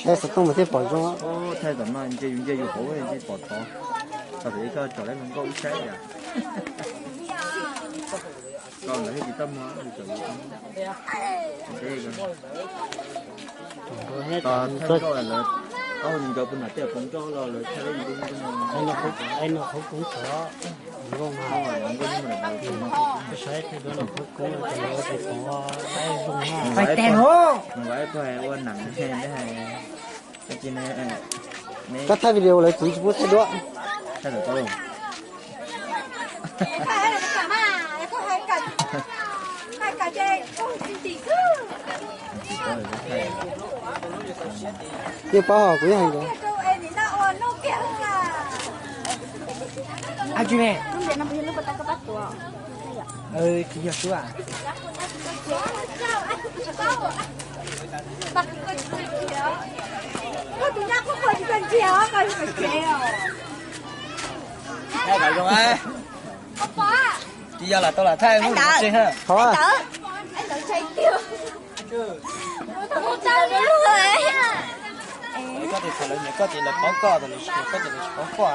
Thaij xov tooj mas thiaj pom zoo. Thaij tom no nce yus nce yus hauv nce pom tod. Thaum ib koj tsom lawv hluas nkauj ib saib yom. Koj lawv thiaj tsis tau muag. Tos thaij nkauj lawv, ob hau ncaws puag nram tej pov nroj los lawv thaij lub YouTube no. Nws ua neeg he, koj thaij video lawv txiv tsis pub thaij duab. Yeej paub hos kuv yeej hais. Tsis yog xwb. Tsis yog lam tau lam thaij mus tsev ha. Koj tes txhom lawv nyiam koj ces lawv paub koj, koj tes tsis paub koj.